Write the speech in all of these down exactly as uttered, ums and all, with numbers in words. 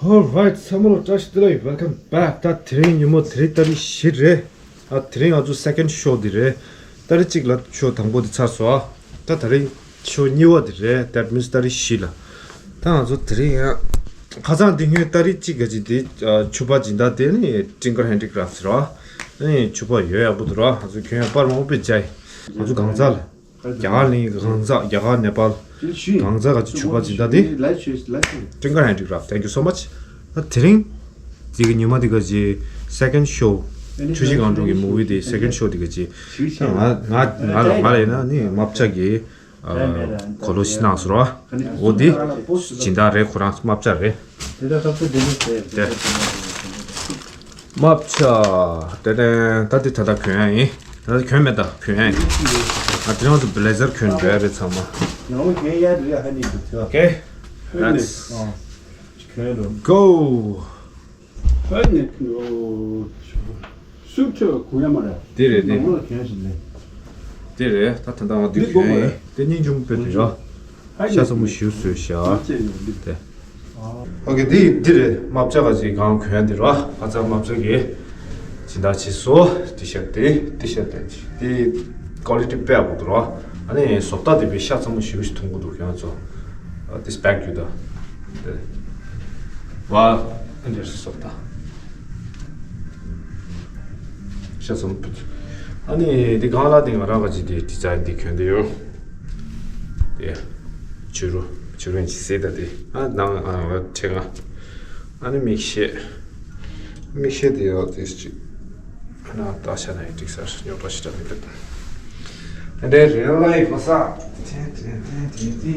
Alright, ཚང་མ་ལ་བཀྲ་ཤིས་བདེ་ལེགས། Welcome back. ད་དེ་རིང་ཉིན་མོ་དེ་རིང་ཏ་རིག་བཞི་རེད། ཨ་དེ་རིང་ང་ཚོ་second show འདི་རེད། ཏ་རིག་གཅིག་ལ་show དང་པོ་འདི་ཚར་སོང་། ཨ་ད་དེ་རིང་show གཉིས་པ་འདི་རེད། That means ཏ་རིག་བཞི་ལ། ད་ང་ཚོ་དེ་རིང་ཡང་ཁ་སང་འདི་སྔོན་ཏ་རིག་གཅིག་ག་ཅིག་འདི་ཕྱུ་པ་སྦྱིན་བདག་དེ་ནི་Twinkle Handicrafts རེད། ཨ་ནི་ཕྱུ་པ་ཡོད་ཡག་པོ་འདུག་ར། ང་ཚོ་གྱོན་ཡག་པར་མང་པོ་བྱས། ང་ཚོ་གང་ཟག་ལ། རྒྱ་གར་གླིང་གི་གང་ཟག་རྒྱ་གར་ནེ་པཱལ། གང་ཟག་ག་ཅིག་ཕྱུ་པ་སྦྱིན་བདག་དེ། Twinkle Handicraft, thank you so much. ད་དེ་རིང་འདི་གི་ཉི་མ་འདི་ག་ཅིག་second show ཆུ་བཞི་སྒང་དྲུག་གི་movie དེ་second show འདི་ག་ཅིག་ད་ང་ང་ང་ལ་ང་ལ་ཡིན་ན་ནི་རྨ་བྱ་གི་གོ་ལོ་ཞིག་གནང་སོང་ར། འོ་འདི་སྦྱིན་བདག་རེད། ཁོ་རང་རྨ་བྱ་རེད། དེ་རྨ་བྱ་དེ་ནས་ད་དེ་ད་ལྟ་གྱོན་ཡ་ཡིན། ད་ལྟ་གྱོན་མེད། ད་གྱོན་ཡ་ཡིན། ང་དེ་རིང་ཚོ་blazer གྱོན་འགྲོ་ཡ་རེད་ཚང་མ། Okay, let's go. དེ་རེད་དེ། དེ་རེད། ད་ད་ལྟ་ང་འདི་གྱོན་ཡིན། དེ་སྙིང་རྗེ་མོ་དཔེ་དེ་ར། ཤ་ཚ་མོ་ཞེ་པོ་བཟོས་ཤག་དེ། Okay, འདི་འདི་རེད། རྨ་བྱ་ག་ཅིག་གང་གྱོན་འདི་ར། ཁ་སང་རྨ་བྱ་གི་སྦྱིན་བདག་བྱས་སོ། T-shirt དེ། T-shirt དེ་དེ་quality དཔེ་ཡག་པོ་འདུག་ར། ཨ་ནི་བཟོ་ལྟ་དེ་དཔེ་ཤ་ཚ་མོ་ཞེ་པོ་ཞིག་མཐོང་གི་འདུག་ཁྱོད་ཚོ། ཨ་དེ་spec རྒྱུ་ད། དེ་བ་ཨ་འདྲ་བཟོ་ལྟ། ཤ་ཚ་མོ་བུད། ཨ་ནི་འདི་གང་ལ་དེ་ང་རང་ག་ཅིག་དེ་design དེ་གྱོན་དེ་ཡོད། དེ་བྱུ་རུ་བྱུ་རུ་ཡིན་གྱི་སེ་ད་དེ། ཨ་ནང་ཨ་ཁྲེ་ང་། ཨ་ནི་མིག་ཤེལ། མིག་ཤེལ་དེ་ཡོད་དེ་ཅིག་ཨ་ན་ལྟ་ཤ་ན་ཡི་འགྲིག་སར་ཉོ་འགྲོ་ཞིག་འདྲ་མི་འདུག་དེ་འདྲའི་རེད་ལ་ཡི་གོ་ས། དེ་དེ་དེ་དེ་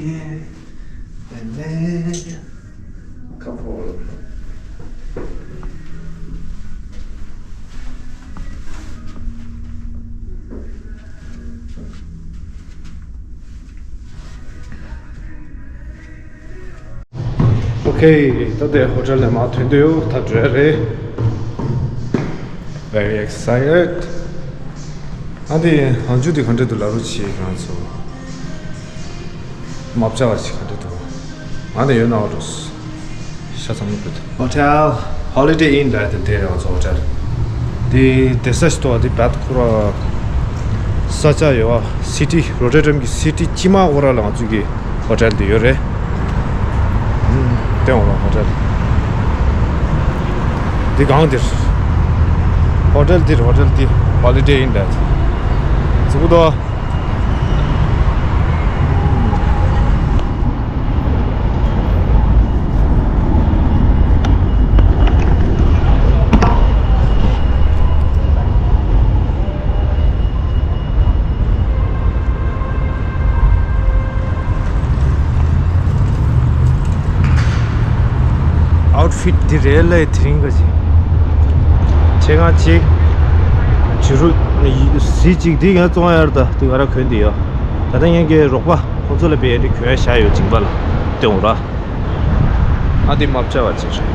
དེ། དེ་ནས་ཁ་ཕོར། Okay, ད་ལྟའི་ཧོ་ཊེལ་ནས་མར་ཐོན་དུས་ད་འགྲོ་ཡ་རེད། Very excited. ཨ་འདི་ཨང་ཆུ་འདི་ག་འདྲ་འདུག་ལབ་རོགས་བྱེད་ང་ཚོ། རྨ་བྱ་བ་ཞིག་ག་འདྲ་འདུག་ང་ནས་ཡོད་ན་འོ་འགྲོ། ཤ་ཚ་མོ་བུད། Hotel Holiday Inn ལབ་དེ་འདྲ་རེད། ང་ཚོ་ཧོ་ཊེལ་འདི་བསྡད་ས་ཞིག་འདུག་བ། འདི་བད་ཁོ་ར་ས་ཆ་ཡོད་བ། སི་ཊི་རོ་ཊར་ཌམ་གི་སི་ཊི་སྤྱི་དམངས་སྐོར་ར་ལ་ང་ཚོ་གི་ཧོ་ཊེལ་འདི་ཡོད་རེད། ཨུམ། བསྟན་འོང་ར་ཧོ་ཊེལ། འདི་སྒང་འདིར། ཧོ་ཊེལ་འདིར་ཧོ་ཊེལ་འདི་Holiday Inn ལབ། གཟིགས་པོ་དོ། Outfit འདི་རེད་ལས་དེ་རིང་ག་ཅིག་ཆེ་ང་ཅིག་བྱུ་རུ་གཟི་ཅིག་འདི་ང་བཙོང་ཡར་ད་འདི་ང་ར་གོན་འདི་ཡོད། ད་ལྟ་ངེད་ཀྱི་རོགས་པ་ཁོ་ཚོ་ལ་བེད་འདི་གོན་བཞག་ཡོད། སྦྱིན་པ་ལ་སྟོན་ར། ཨ་འདི་རྨ་བྱ་བ་ཅིག་རེད།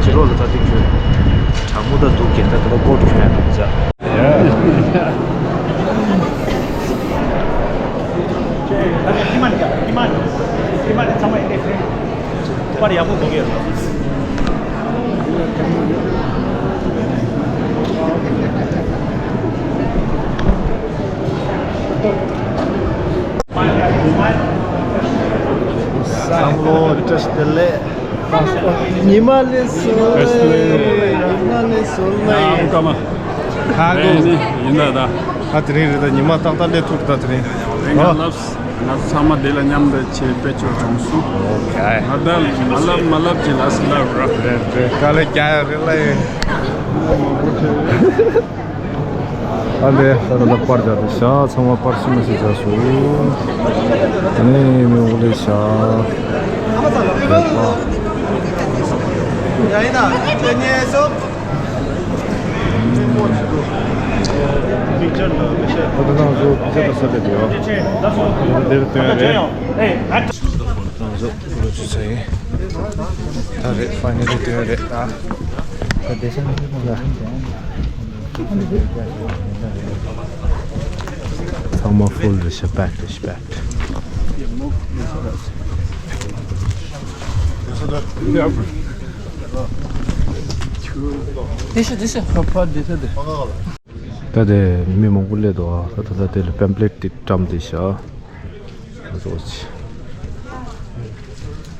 བྱེད་རོགས་ལ་ད་འདི་གོན། དྲང་མོ་ད་འདུག་གི་ད་ད་ལྟ་ཀོ་ཊི་གོན་ཡ་རེད་བྱ། བསམ་བློ་བཀྲ་ཤིས་བདེ་ལེགས། ཉི་མ་ལས་སོ། ཉི་མ་ལས་སོ་ལེ། ཁ་གོ་ཡིན་ད་ད། ཁ་དེ་རིང་རེད་ད། ཉི་མ་ཏག་ཏག་ལས་ཐུག་ད་དེ་རིང་། རེད་ང་ལབས། ང་ཚང་མ་དེ་ལ་མཉམ་དུ་བྱེད་དཔེ་ཆོས་བྱུང་སོང་། ང་ད་མ་ལབ་མ་ལབ་ཅིག་ལ་སི་ལབ་ར། རེད་རེད། དཀའ་ལས་རྒྱག་ཡ་རེད་ལ་ཡིན། ཨ་ལས་ད་ད་ལ་པར་རྒྱག་དེ་ཤ་ཚང་མ་པར་སུ་མ་ཞིག་བྱ་སོང་། ཨ་ནི་མི་འོ་ལས་ཤ། རེད་པ། ད་ལྟ་ང་ཚོ་ཕི་ཅར་ད་ས་དེ་ཡོད། འདིར་སྟོན་རེད། ང་ཚོ་ལོ་ཆུ་ཚ་ཡིན། ད་རེད། ཕའི་ནལ་ལི་སྟོན་རེད་ད། ཚང་མ་ཕུལ་རེད་ཤག་པེག་རེད་ཤག་པེག། དེ་ཤོད་དེ་ཤོད། ད་དེ་མི་མང་པོ་སླེབས་འདུག་ཨ། ད་ད་ད་དེ་ལ་པེམ་ཕླེཊ་དེ་བཀྲམ་བསྡད་ཤག་ཨ་ཟོ་ཅི།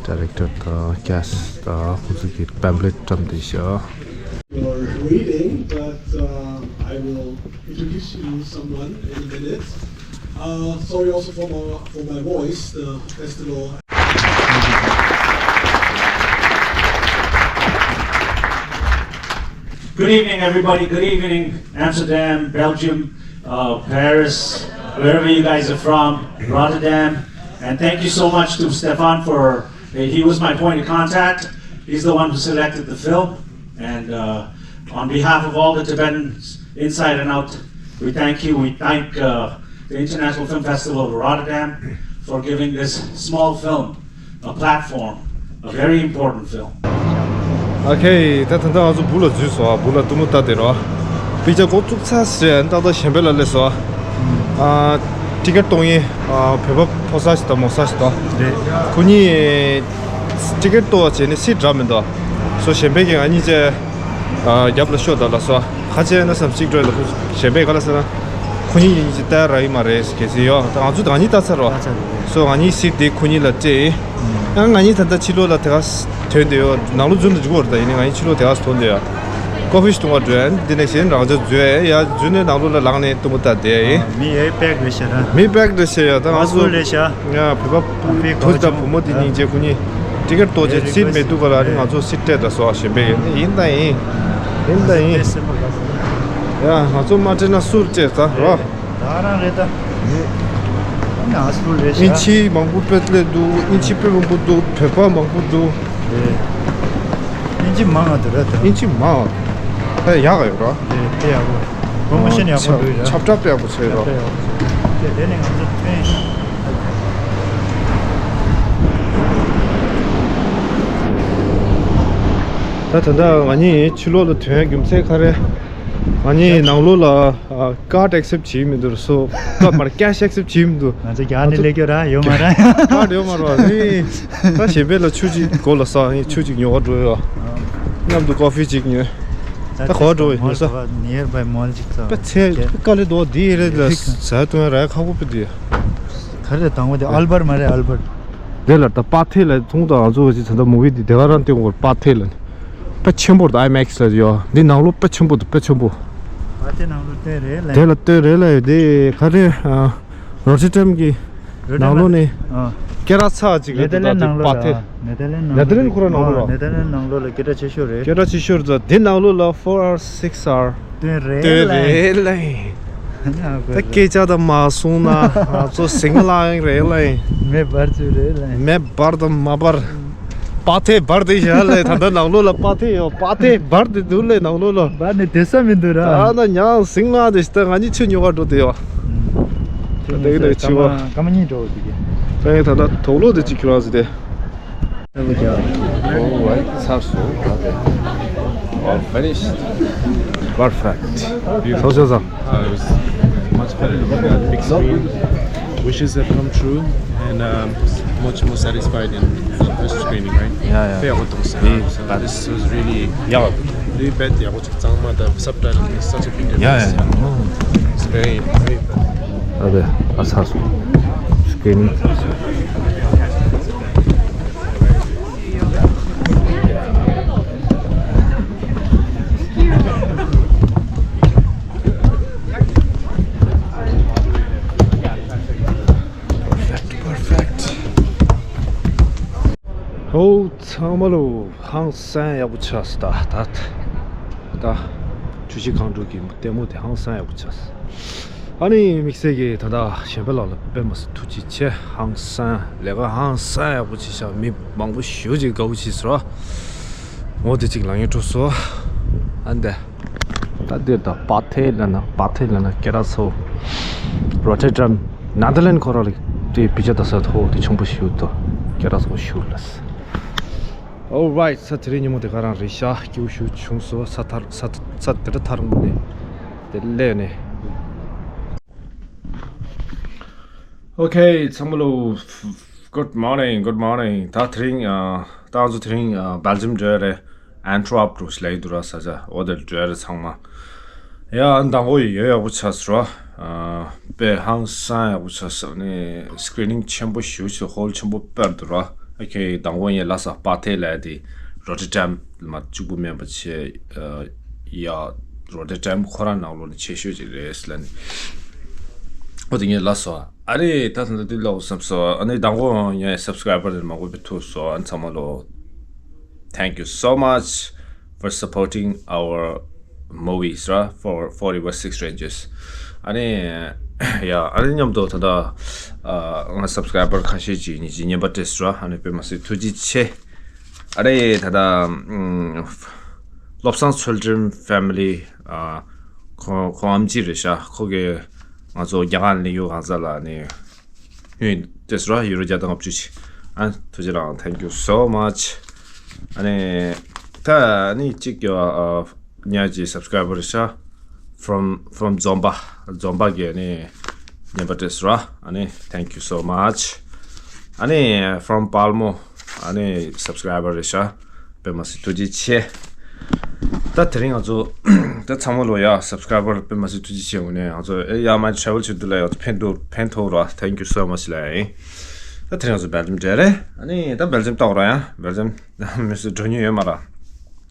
ཌའི་རེག་ཊར་དང་ཀེ་སི་དང་ཁོང་ཚོ་གི་པེམ་ཕླེཊ་བཀྲམ་བསྡད་ཤག You're reading, but uh, I will introduce you someone in a minute. Uh, sorry also for my, for my voice. The festival. Good evening, everybody. Good evening, Amsterdam, Belgium, uh, Paris, wherever you guys are from, Rotterdam. And thank you so much to Stefan for, he was my point of contact. He's the one who selected the film. And uh, on behalf of all the Tibetans inside and out, we thank you. We thank uh, the International Film Festival of Rotterdam for giving this small film a platform, a very important film. Okay, ད་ད་ལྟ་ང་ཚོ་སྦུག་ལ་འཛུལ་སོང་ཨ། སྦུག་ལ་སྟོན་མོ་ལྟ་དེ་རོ། པིག་ཅར་འགོ་བཙུགས་ཚར་ཟེར་ཏག་ཏག་གཞན་པ་ལ་སླེབས་སོང་ཨ། ཊི་ཀེཊ་གཏོང་ཡིན། བོད་པ་ཕོ་གསར་ཞིག་དང་མོ་གསར་ཞིག་དང་། རེད། ཁོ་གཉིས་ཊི་ཀེཊ་གཏོང་བ་བྱས་ནས་སིཊ་རག་མི་འདུག་སོ་གཞན་པས་ཀྱིས་ང་གཉིས་བཅས་རྒྱབ་ལ་ཤོག་དང་ལབ་སོང་ཨ། ཁ་ཆེ་ན་བསམ་གཅིག་འགྲོ་ཡ་ལ་ཁོ་གཞན་པས་ག་ལ་ཟེར་ན། ཁོ་གཉིས་ཡིན་གྱི་ལྟ་ཡ་རག་གི་མ་རེད་གལ་སྲིད་ཡོད། ད་ང་ཚོ་ད་ང་གཉིས་ལྟ་ཚར་རོ། ལྟ་ཚར་རེད། སོ་ང་གཉིས་སིཊ་དེ་ཁོ་གཉིས་ལ་སྤྲད་ཡིན། ཡང་ང་གཉིས་ད་ལྟ་ཕྱི་ལོགས་ལ་དེ་ག་ཐོན་བསྡད་ཡོད། ནང་ལོགས་འཛུལ་ན་འགྲིག་གི་རེད། ད་ཡིན་ནའི་ང་གཉིས་ཕྱི་ལོགས་དེ་ག་ཐོན་བསྡད་ཡོད། ཀོ་ཕི་ཞིག་འཐུང་བར་འགྲོ་ཡ། འདི་ནས་གཞན་རང་ཅག་འཛུལ་ཡ། ཡ་འཛུལ་ནས་ནང་ལོགས་ལ་ལངས་ནས་སྟོན་མོ་ལྟ་བསྡད་ཡིན། མི་ཨེ་པེག་རེད་ཤག་ར། མི་པེག་རེད་ཤག་ཡ། ད་ང་ཚོ་ལས་ཤག་ང་བོད་པ་བུ་ཕྲུག་དང་བུ་མོ་དེ་སྙིང་རྗེ། ཁོ་གཉིས་ཊི་ཀེཊ་གཏོང་བྱས་སིཊ་མི་འདུག་ག་ལ་ནི་ང་ཚོ་སིཊ་སྤྲད་ད་སོང་ཨ། གཞན་པས་ཡིན་ད་ཡིན། ཡིན་ད་ཡིན། ཡ་ང་ཚོ་མ་སྤྲད་ན་སུར་སྤྲད་ད་རོ། ད་རང་རེད་ད། ཨིན་ཇི་མང་པོ་དཔེ་སླེབས་འདུག་ཨིན་ཇི་དཔེ་མང་པོ་འདུག་བོད་པ་མང་པོ་འདུག་རེད། ཨིན་ཇི་མང་ང་འདུག་ར་ད། ཨིན་ཇི་མང་། ཨེ་ཡག་ཡོད་ར། རེད་དཔེ་ཡག་པོ། པོ་རོ་མོ་ཤོན་ཡག་པོ་འདུག་ར། ཁྱབ་བསྒྲགས་དཔེ་ཡག་པོ་བྱས་ར། དཔེ་ཡག་པོ། དེ་དེ་ནས་ང་ཚོ་ཐོན། ད་ད་ལྟ་ང་གཉིས་ཕྱི་ལོགས་ལ་ཐོན་རྒྱུ་མཚན་ག་རེ། ང་གཉིས་ནང་ལོགས་ལ་ཀར་ཌི་ཨེག་སེབ་བྱེད་མི་འདུག་སོ། ཀར་མར་ཀེ་ཤི་ཨེག་སེབ་བྱེད་མི་འདུག་ང་ཚོ་རྒྱ་ནས་སླེབས་རྒྱུ་ར་ཡོད་མ་ར། ཀར་ཌི་ཡོད་མ་ར་ནི། ད་གཞན་པས་ལ་ཆུ་གཅིག་གོ་ལ་ས་ངས་ཆུ་གཅིག་ཉོ་ག་འགྲོ་ཡོད། མཉམ་དུ་ཀོ་ཕི་གཅིག་ཉོས། ད་གོ་འགྲོ་ཡོད་ས། ནིར་བའི་མོལ་གཅིག་ཚོ། པ་ཚེ་དཀའ་ལས་འདུག་འདི་རེད་ལ་ཟ་དུང་ར་ཁག་པོ་པི་འདི། ག་རེ་དང་པོ་དེ་ཨལ་བར་མ་རེད་ཨལ་བར། དེ་ལ་ད་པ་ཐེ་ལ་མཐོང་དང་ང་ཚོ་གི་ད་ལྟ་མུ་བི་འདི་དེ་ག་རང་སྟོན་གོ་པ་ཐེ་ལ་ནི། དཔེ་ཆེན་པོ་རེད་ཨའི་མེག་སི་ལ་ཡོད། འདི་ནང་ལོགས་དཔེ་ཆེན་པོ་འདུག་དཔེ་ཆེན་པོ། པ་ཐེ་ནང་ལོགས་སྟོན་རེད་ལ། དེ་ལ་སྟོན་རེད་ལ་ཡོད་དེ་ག་རེ། རོ་ཊར་ཌམ་གི་ནང་ལོགས་ནས་ཨ། སྐད་གྲགས་ཚ་ཅིག་རེད་ནེ་ཐར་ལེན་ནང་ལོགས་ལ་པ་ཐེ། ཨ། ནེ་ཐར་ལེན་ནང་ནེ་ཐར་ལེན་ཁོ་རང་ནང་ལོགས་ལ། ཨ། ནེ་ཐར་ལེན་ནང་ལོགས་ལ་སྐད་གྲགས་ཆེ་ཤོས་རེད། སྐད་གྲགས་ཆེ་ཤོས་རེད། དེ་ནང་ལོགས་ལ་ཕོར་ཨར་སིགས་ཨར། སྟོན་རེད་ལ། སྟོན་རེད་ལ། ད་སྐད་ཆ་ད་མ་གསུང་ན་ང་ཚོ་ཟིང་ལ་ཡང་རེད་ལ། མེ་འབར་ཚུལ་རེད་ལ། མེ་འབར་དང་མ་འབར། པ་ཐེ་འབར་དེ་བཞག་ལས་ད་ལྟ་ནང་ལོགས་ལ་པ་ཐེ་ཡོད། པ་ཐེ་འབར་དེ་འདུག་ལས་ནང་ལོགས་ལ། འབར་ནས་བསྡད་ས་མི་འདུག་ར། ད་ན་ཉང་ཟིང་ལ་དེ་ད་ང་གཉིས་ཆུ་ཉོ་ག་འགྲོ་དེ་ཡོད། ད་དེ་གི་ད་ཆུ་བ། སྐར་མ་གཉིས་འགྲོ་འདུག་གི། ད་ད་ལྟ་དོག་ལོ་དེ་གཅིག་ཁྱོད་རང་ཟེར་ཏེ། ཨོ་རའིཊ་ཚར་སོང་། All finished. Perfect. Beautiful. How was it? Uh, it was much better. Big screen. Wishes have come true, and um, much more satisfied in the first screening, right? Yeah, yeah. Fair was awesome. Yeah, so but this was really, yeah, really bad. Yeah, what some of the subtitle makes such a big difference. Yeah, yeah, yeah. Oh. It's very, very bad. Okay, that's awesome. Screening. Perfect, perfect. ཧོ། ཚང་མ་ལོ་ཧང་སང་ཡག་པོ་ཆགས་སོང་ད། ད་ད་ཆུ་བཞི་སྒང་དྲུག་གི་ལྟད་མོ་དེ་ཧང་སང་ཡག་པོ་ཆགས་སོང་། ཨ་ནི་དམིགས་བསལ་གྱིས་ད་ལྟ་གཞན་པ་ལགས་ལ་དཔེ་མ་སྲིད་ཐུགས་རྗེ་ཆེ། ཧང་སང་ལས་ཀ་ཧང་སང་ཡག་པོ་བྱས་ཤག་མི་མང་པོ་ཞེ་པོ་ཅིག་དགའ་པོ་བྱས་སོང་ར། འོ་དེ་གཅིག་ལ་ངས་སྤྲོ་སོང་། ཨ་འདི། ད་འདིར་ད་པ་ཐེ་ལ་ན་པ་ཐེ་ལ་ན་སྐད་གྲགས་ཚ་བོ། རོ་ཊར་ཌམ་ནེ་དར་ལེན་ཁོ་རང་ལ་དེ་བི་ཇ་ད་ས་ཐོག་དེ་ཆུང་པོ་ཞིག་འདུག་སྐད་གྲགས་ཚ་བོ་ཞིག་ལ། Alright ས་དེ་རིང་ཉིན་མོ་དེ་ག་རང་རེད་ཤག་སྐྱིད་པོ་ཞིག་བྱུང་སོང་། ས་ཐར་ས་ས་དེ་འདྲ་ཐར་མོ་ནས་དེ་སླེབས་ནས། Okay ཚང་མ་ལོ། Good morning, good morning. ད་དེ་རིང་ཨ་ད་ང་ཚོ་དེ་རིང་ཨ་སྦེལ་ཇམ་འགྲོ་ཡ་རེད། ཨན་ཊོ་རབ་ཊི་རུ་ལ་ཡི་དུ་ར་ས་ཆ་འོ་དེར་འགྲོ་ཡ་རེད་ཚང་མ། ཡ་ཨ་ནི་དང་པོ་ཡོད་ཡག་པོ་ཆགས་སོང་ར། དཔེ་ཧང་སང་ཡག་པོ་ཆགས་སོང་། ནི་སི་ཀི་རི་ནིང་ཆེན་པོ་ཞེ་པོ་ཅིག་ཧོལ་ཆེན་པོ་དཔེར་དུ་ར། ཨོ་ཁེ་དང་པོ་ངས་ལབ་ས་པ་ཐེ་ལབ་ཡ་དེ་རོ་ཊར་ཌམ་མ་གཅིག་པུ་མིན་པ་བྱས། ཡ་རོ་ཊར་ཌམ་ཁོ་རང་ནང་ལོགས་ནས་ཆེ་ཤོས་ཅིག་རེད་ལབ་ནི། འོ་དེ་ངས་ལབ་སོང་། ཨ་རེ་ད་ད་ལྟ་དུས་ལབ་བསམ་སོང་། ཨ་ནི་དང་པོ་ངས་སབ་སི་ཀ་རའི་བར་མང་པོ་ཕེབས་ཐུབ་སོང་། ཨ་ནི་ཚང་མ་ལོ། Thank you so much for supporting our movies, right? For forty West Six Ranges. ཨ་ནི་ཡ་ཨ་ནི་མཉམ་དུ་ད་ལྟ་ཨ་ང་སབ་སི་ཀ་རའི་བར་ཁ་ཤས་ཅིག་ཉིན་གཅིག་བརྙན་པར་སྤྲད་སོང་ར། ཨ་ནི་དཔེ་མ་སྲིད་ཐུགས་རྗེ་ཆེ། ཨ་རེ་ད་ལྟ་ཨམ་བློ་བཟང་ཚུལ་ཁྲིམས་ཕེ་མི་ལི་ཨ་ཁོང་ཁོང་ཨམ་ཆི་རེད་ཤག་ཁོ་གིས་ང་ཚོ་རྒྱ་གར་ལ་ཡོད་གང་ཟག་ལ་ནི་ཡུན་དེ་སོ་ར་ཡུ་རོ་བརྒྱ་དང་ལྔ་བཅུ་ཅིག་ཨ་ཐུགས་རྗེ་ཆེ། Thank you so much. ཨ་ནི་ད་ནི་གཅིག་གི་ཨ་ཉག་གཅིག་སབ་སི་ཀ་རའི་བར་ཤག from from Zomba. Zomba གི་ནི་བརྙན་པར་སྤྲད་སོང་ར། ཨ་ནི་thank you so much. ཨ་ནི་from Palmo. ཨ་ནི་སབ་སི་ཀ་རའི་བར་རེད་ཤག་དཔེ་མ་སྲིད་ཐུགས་རྗེ་ཆེ། ད་དེ་རིང་ང་ཚོ་ད་ཚང་མ་ལོ་ཡ་སབ་སི་ཀ་རའི་བར་དཔེ་མ་སྲིད་ཐུགས་རྗེ་ཆེ། འོ་ནས་ང་ཚོ་ཨེ་ཡ་མ་ཊ་རེ་ཝལ་བྱེད་དུས་ལ་ཡ་ཕན་ཐོགས་ཕན་ཐོགས་ར། Thank you so much ལ་ཡིན། ད་དེ་རིང་ང་ཚོ་སྦེལ་ཇམ་འགྲོ་རེད། ཨ་ནི་ད་སྦེལ་ཇམ་ལྟ་འོ་ར། ཡ་སྦེལ་ཇམ་མི་སུ་འགྲོ་མྱོང་ཡོད་མ་ར།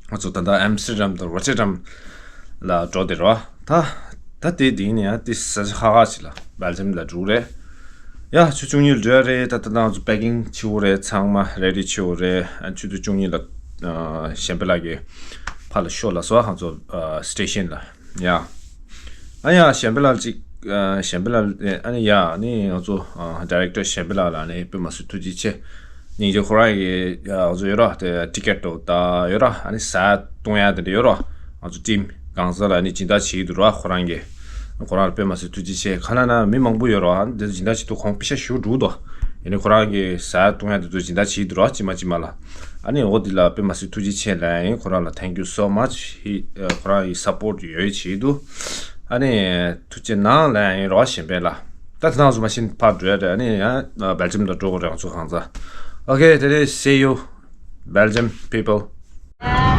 ང་ཚོ་ད་ལྟ་ཨམ་སི་ཊར་ཌམ་དང་རོ་ཊར་ཌམ་ལ་འགྲོ་བསྡད་རོགས། ད་ད་དེ་དེ་ནས་ཡང་དེ་ས་ཆ་ཁག་ཁག་ཅིག་ལ་སྦེལ་ཇམ་ལ་འགྲོ་རེད། ཡ་ཆུ་ཚོད་བཅུ་གཉིས་ལ་འགྲོ་ཡ་རེད། ད་ད་ང་ཚོ་པེ་ཀིང་བྱེད་དགོས་རེད། ཚང་མ་རེ་ཌི་བྱེད་དགོས་རེད། ཨ་ཆུ་ཚོད་བཅུ་གཉིས་ལ་ཨ་གཞན་པ་ལགས་ཀྱི་ཕར་ལ་ཤོག་ལ་སོ། ང་ཚོ་ཨ་སི་ཊེ་ཤན་ལ། ཡ། ཨ་ཡ་གཞན་པ་ལ་ཅིག་ཨ་གཞན་པ་ལ་ཨ་ནི་ཡ་ཨ་ནི་ང་ཚོ་ཨ་ཌི་རེག་ཊར་གཞན་པ་ལ་ལ་ནི་དཔེ་མ་སྲིད་ཐུགས་རྗེ་ཆེ། སྙིང་རྗེ། ཁོ་རང་གི་ཡ་ང་ཚོ་ཡོད་ར་དེ་ཊི་ཀེ་ཊི་དང་ད་ཡོད་ར། ཨ་ནི་ཟ་གཏོང་ཡ་དེ་འདྲ་ཡོད་ར། ང་ཚོ་ཊིམ་གང་ཟག་ལ་ནི་སྦྱིན་བདག་བྱེད་ཀྱི་འདུག་ར། ཁོ་རང་གི་ཁོ་རང་ལ་དཔེ་མ་སྲིད་ཐུགས་རྗེ་ཆེ། ཁ་ན་ན་མི་མང་པོ་ཡོད་ར། ཨ་ནི་དེ་ཚོ་སྦྱིན་བདག་བྱེད་དུས་ཁོང་པེ་ཤ་ཞུ་འགྲོ་འདུག་ཡིན་ནའི་ཁོ་རང་གི་ཟ་གཏོང་ཡ་དེ་ཚོ་སྦྱིན་བདག་བྱེད་ཀྱི་འདུག་ར། ཅི་མ་ཅི་མ་ལ། ཨ་ནི་འོ་དེ་ལ་དཔེ་མ་སྲིད་ཐུགས་རྗེ་ཆེ་ལབ་ཡིན། ཁོ་རང་ལ་thank you so much. ཧི་ཨ་ཁོ་རང་ཡི་སཔོར་ཊི་ཡོད་བྱེད་འདུག་ཨ་ནི་ཐུགས་རྗེ་གནང་ལབ་ཡིན་རོགས་གཞན་པས་ལ། ད་དེ་དང་སུ་མ་ཤིན་ཕར་འགྲོ་ཡ་རེད། ཨ་ནི་ཡང་སྦེལ་ཇམ་ལ་འགྲོ་དགོས་རེད་ང་ཚོ་གང་ཟག Okay, today see you, Belgium people.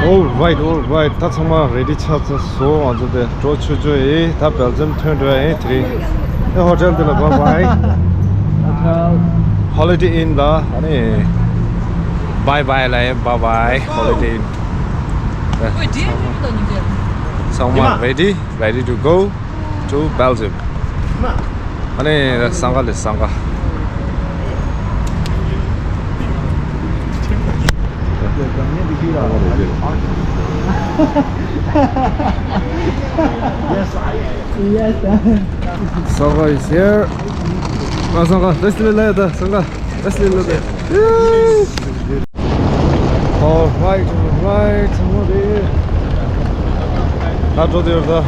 All right, all right. ད་ཚང་མ་རེ་ཌི་ཆགས་ཚར་སོང་། ང་ཚོ་དེ་འགྲོ་ཆོག་ཆོག་ཡིན། ད་སྦེལ་ཇམ་ཐོན་འགྲོ་ཡ་ཡིན་དེ་རིང་། ཨེ་ཧོ་ཊེལ་འདི་ལ་bye bye. Holiday Inn ལ་ཨ་ནི་bye bye ལབ་ཡིན། Bye bye Holiday Inn. ཚང་མ་ready, ready to go to Belgium. ཨ་ནི་སང་ག་ལས་སང་ག Yes, I am. Yes, I am. Sangha is here. Ah, Sangha, let's do it later. Sangha, let's do it later. Yay! All right, all right. Somebody. Not to the other.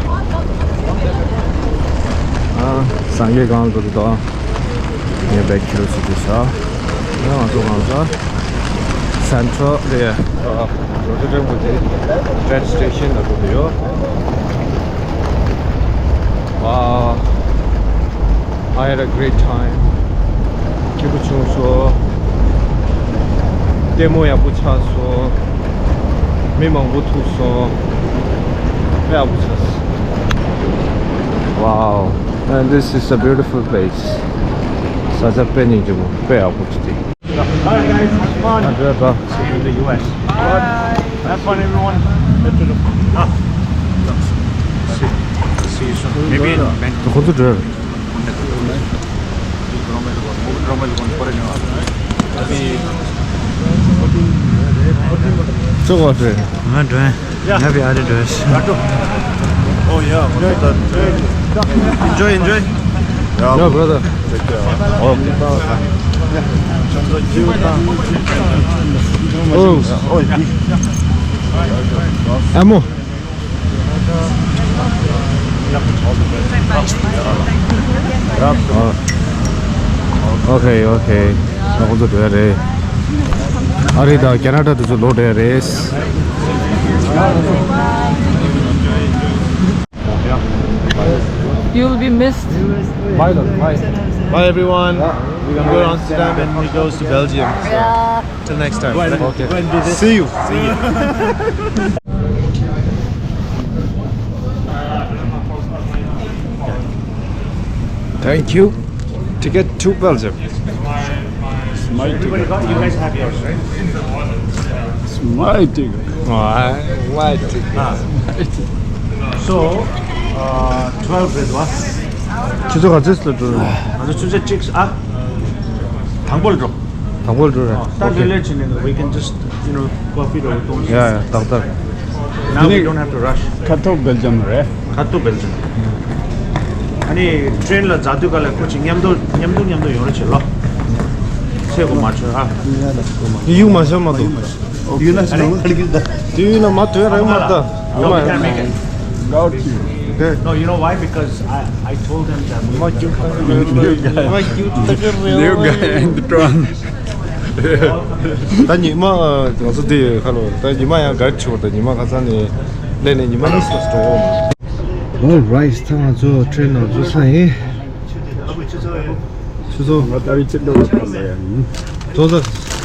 Ah, Sangha gone to the door. Yeah, back to the city, sir. ཡང་ང་ཚོ་གང་ཟག་Central རེད། ཨ་རོ་ཊར་ཌམ་གྱི་train station ལ་འགྲོ་གི་ཡོད། Wow, I had a great time. སྐྱིད་པོ་བྱུང་སོང་། ལྟད་མོ་ཡག་པོ་ཆགས་སོང་། མི་མང་པོ་ཐུག་སོང་། དཔེ་ཡག་པོ་ཆགས་སོང་། Wow, and this is a beautiful place. ས་ཆ་དཔེ་སྙིང་རྗེ་མོ། དཔེ་ཡག་པོ་ཅིག་འདུག Hi guys, have fun. Hi, brother. See you in the U S. Hi. Have fun, everyone. Ah. See, see you soon. Maybe in Bangkok. ཁོ་ཚོ་འགྲོ། ཚོ་བ་འགྲོ། ང་འགྲོ། Yeah. Happy other dress. Oh yeah, enjoy, enjoy. Yeah, brother. Take care. Oh. Oh. Amo. Okay, okay. ང་ཚོ་འགྲོ་ཡ་རེད། ཨ་རི་དང་ཁེ་ན་ཌ་དེ་ཚོ་ལོག་འགྲོ་ཡ་རེད། You'll be missed. Bye, love. Bye. Bye, everyone. We can go to Amsterdam and he goes to Belgium. So, yeah. Till next time. When, okay. When did it See you. See you. Thank you. Ticket to Belgium. It's my ticket. You guys have yours, right? It's my ticket. Oh, I, my ticket. Ah. So, uh, twelve རེད་བ། ཆུ་ཚོད་ག་ཚོད་ལ་འགྲོ་རེད། ང་ཚོ་ཆུ་ཚོད་གཅིག་ཨ། དང་པོ་ལ་འགྲོ། དང་པོ་ལ་འགྲོ་རེད། ད་ལེ་ལེ་བྱས་ནས་we can just, you know, coffee or things. Yeah, yeah, ཏག་ཏག Now we don't have to rush. ཁ་ཐོག་སྦེལ་ཇམ་རེད། ཁ་ཐོག་སྦེལ་ཇམ། ཨ་ནི་ཊེན་ལ་འཛེགས་དུས་ག་ལ་ཁོ་ཅིག་མཉམ་དུ་མཉམ་དུ་མཉམ་དུ་ཡོང་རོགས་བྱེད་ལོ། ཚེ་གོ་མ་ཆོད་ཨ། ཡུག་མ་ཤོར་མ་འདུག་དུས་ན་མ་དོན་རེད་མ་ད། No, we can't make it. No, you know why? Because I, I told them that we were gonna come. New guy and the drone. ད་ཉི་མ་ང་ཚོ་དེ་ཁ་ལོ་ད་ཉི་མ་ཡང་གར་ཆོག་ད་ཉི་མ་ཁ་སང་ནས་སླེབས་ནས་ཉི་མ་གཉིས་སུ་འགྲོ་འོང་། Alright, ད་ང་ཚོ་ཊེན་ནང་འཛུལ་ཚར་ཡིན། ཆུ་ཚོད། ང་ད་རེས་ཅི་འདྲ་བ་ཐམ་ལ་ཡང་། ཏོ་ད་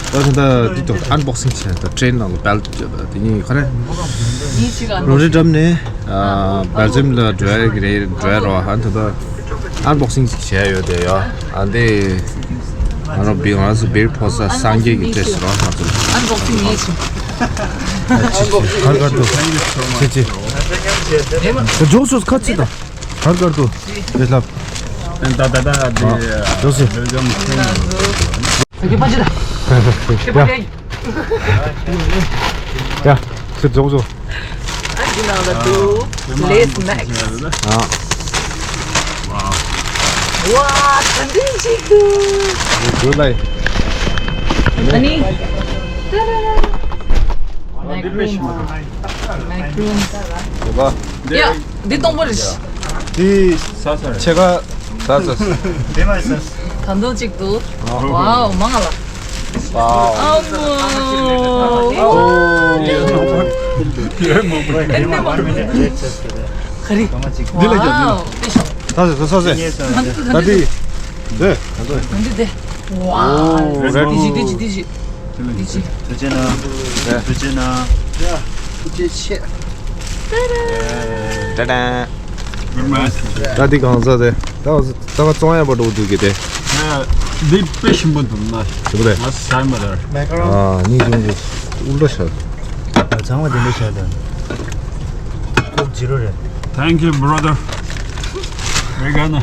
ད་ད་འདི་ཏོ་ཨན་བོག་སིང་བྱས་ད་ཊེན་ནང་ལ་སྦེལ་ཏུ་བརྒྱབ་ད་དེ་ནི་ཁ་རེ། རོ་རི་འགྲམ་ནས་སྦེལ་ཇམ་ལ་འགྲོ་ཡ་གི་རེད་འགྲོ་ཡ་རོ་ཧན་ད་ད་ཨན་བོག་སིང་ཅིག་བྱས་ཡོད་དེ་ཡོ། ཨ་འདི་ང་རང་བི་ང་རང་ཚོ་བིར་ཕོ་ས་སངས་རྒྱས་ཀྱི་ཏྲེས་རོ་ཧན་ད། ཨན་བོག་སིང་ཡིན་ཞིང་། གར་གར་དུ་ཁྱེད་ཀྱི་ཇོག་ཆོས་ཁ་ཅི་ད། གར་གར་དུ་དེ་ལབ། ད་ད་ད་དེ་ཡོ་སི། ད་གེ་པ་ཅི་ད། གེ་པ་ཡ། ཡ། ཁྱེད་ཇོག་ཇོག་ཨ་ཇི་ནང་ལ་འདུག་ལེས་མེག་ཨ། ཝ། ད་འདི་ཅིག་འདུག་འདུག་ལ། ཨ་ནི། ད་ད་ད། མེག་རུན། མེག་རུན། ཡ། འདི་སྟོང་པ་རེད། འདི་ས་ས་རེད། ཕྱེད་ཀ་ས་ས། འདི་མ་ས། ད་དུང་གཅིག་འདུག་ཝའོ་མང་ལ། ཝའོ། ཨ་མོ། འདི་ལ་རྒྱབ་ཝའོ། ད་ས་ས་ས། ད་འདི། འདི། ད་འདི། འདི། ཝའོ། ཨོ་རེད། འདི་ཅི་འདི་ཅི་འདི་ཅི། འདི་ཅི། ཐུགས་རྗེ་གནང་། ཐུགས་རྗེ་གནང་། ཡ། ཐུགས་རྗེ་ཆེ། ཏ་ཏ། ད་འདི་གང་ཟག་དེ། ད་ད་བཙོང་ཡག་པ་འགྲོ་འདུག་གི་དེ། འདི་དཔེ་ཞིམ་པོ་འདུག་ན། ཞིམ་པོ་རེད། ང་ཟ་མ་རེད། མེ་ཀ་རོན། ཨ་ནི་ཅུང་ཅུང་ཨུ་ལ་ཤ། ཚང་མ་དེ་འདྲ་བྱས་དང་། ཀོག་ཇི་རོ་རེད། Thank you, brother. We're gonna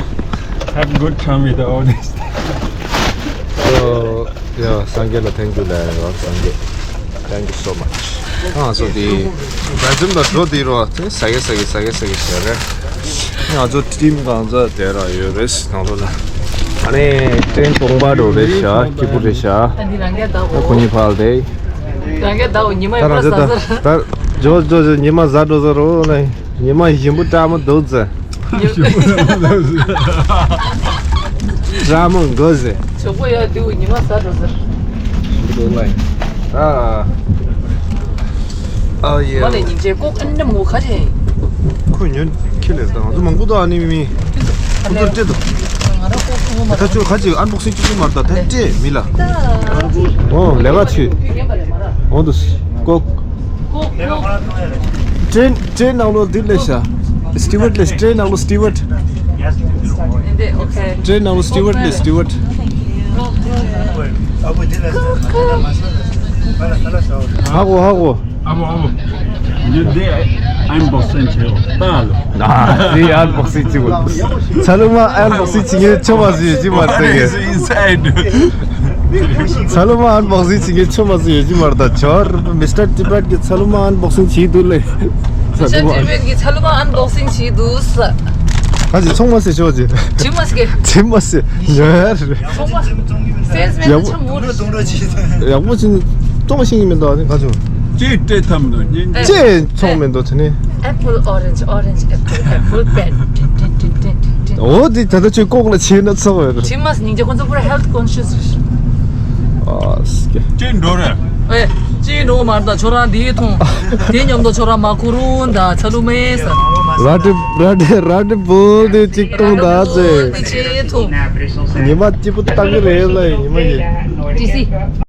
have a good time with all this. So, yeah, སངས་རྒྱས་ལ་thank you ལབ་ཡ་ཡོད། སངས་རྒྱས། Thank you so much. ཨ་སོ་དེ་བལ་ཙམ་དང་འགྲོ་དེ་རོ་དེ་ཟ་གི་ཟ་གི་ཟ་གི་ཟ་གི་བྱས་རེད། ང་ཚོ་ཊིམ་གང་ཚ་དེ་ར་ཡོད་རེད་ནང་ལོ་ལ། ཨ་ནི་ཊེན་སྟོང་པ་འགྲོ་རེད་ཤག་སྐྱིད་པོ་རེད་ཤག་ད་འདི་རང་རྒྱལ་ད་ཁོ་གཉིས་ཕར་དེ། རང་རྒྱལ་ད་ཉི་མ་ཡོད་པ་ཟ་ཟ། ད་ཇོ་ཇོ་ཇོ་ཉི་མ་ཟ་འགྲོ་ཟ་རོ་ལ། ཉི་མ་ཞིམ་པོ་སྐྲག་མ་འདུག་ཟེར། སྐྲག་མ་འགོ་ཟེར། ཇོ་བོ་ཡ་དུ་ཉི་མ་ཟ་འགྲོ་ཟེར། ཞིམ་པོ་འདུག་ལ། ཨ། ཨ་ཡེ། མ་ལས་ཉིན་བྱེད་ལྐོག་ཨན་ནམ་ངོ་ཁ་ཆེ། ཁོས་ཉོན་ཁྱི་ལེར་དང་ང་ཚོ་མང་པོ་དང་ཨ་ནི་མི་མི། ཁོ་ཚོར་སྤྲད་དོ། ང་རང་ལྐོག་ངོ་མ་ད་ཆོས་ཁ་ཅིག་ཨན་བོག་སིང་ཅིག་ཅིག་མར་ད་ད་སྤྲད་མི་ལ། ད། ཨོ་ལས་ཀ་ཆུ། ཨོ་འདུག་ལྐོག་ཀོག་ཀོག་ཀྲེན་ཀྲེན་ནང་ལོ་འདི་ལས་ཤ། སི་ཊི་ཝར་ཊི་ལས་ཀྲེན་ནང་ལོ་སི་ཊི་ཝར་ཊི། འདི་ཨོ་ཁེ། ཀྲེན་ནང་ལོ་སི་ཊི་ཝར་ཊི་ལས་སི་ཊི་ཝར་ཊི། ཧ་གོ་ཧ་གོ། ཨ་མོ་ཨ་མོ། འདི་ཨན་བོག་སིང་བྱེད་ད་ལོ། ཨ་འདི་ཨན་བོག་སིང་བྱེད་གོ། ཚ་ལུ་མ་ཨན་བོག་སིང་བྱེད་ངེས་ཆོ་མ་ཟིན་ཡོད་ཅི་མ་རེད་ད་གེ། Inside. ཚ་ལུ་མ་ཨན་བོག་སིང་བྱེད་ངེས་ཆོ་མ་ཟིན་ཡོད་ཅི་མ་རེད་ད་ཆོར། མི་སི་ཊར་ཊི་བེཊ་གི་ཚ་ལུ་མ་ཨན་བོག་སིང་བྱེད་འདུག་ལེ། ཚ་ལུ་མ། ཊི་བེཊ་གི་ཚ་ལུ་མ་ཨན་བོག་སིང་བྱེད་འདུག་ས། ཁ་ཅིག་ཚོང་མ་ཟེར་ཆོག་ཅིག་ཇི་མ་སི་ཀེ། ཇི་མ་སི། ཉར། ཚོང་མ། སེལ་སི་མེན་ཡག་པོ། ཆ་མོ་རེད། ཡག་པོ་ཅིག་གཏོང་ཤེས་ཀྱི་མི་འདུག་ཨ་ནི་ག་ཚོད། ཅེས་སྤྲད་ཐབས་མི་འདུག་ཉིན། ཅེས་ཚོང་མི་འདུག་དེ་ནི། Apple, orange, orange, apple, apple, pen. འོ་དེ་ད་ལྟ་ཁྱོད་ལྐོག་ལ་བྱས་ན་ཚོགས་ཡོད་རེད། ཇི་མ་སི་ཉིན་རྒྱ་ཁོང་ཚོ་པུ་ར་ཧེལ་ཐི་ཀོན་ཤི་ཡས་རེད། ཨ་སི་ཀེ། ཅེས་འགྲོ་རེད། ཨེ། ཅི་འགྲོ་མར་ད་ཁྱོད་རང་འདི་མཐོང་། དེ་མཉམ་དུ་ཁྱོད་རང་མ་ཁུ་རུ་ད་ཚ་ལུ་མེ་ས། ར་ཏི་ར་ཏི་ར་ཏི་བོལ་དེ་གཅིག་མཐོང་ད་ཚེ། དེ་ཅི་མཐོང་། ཉི་མ་གཅིག་པུ་བཏང་གི་རེད་ལ་ཉི་མ་ཡིན། ཏི་སི།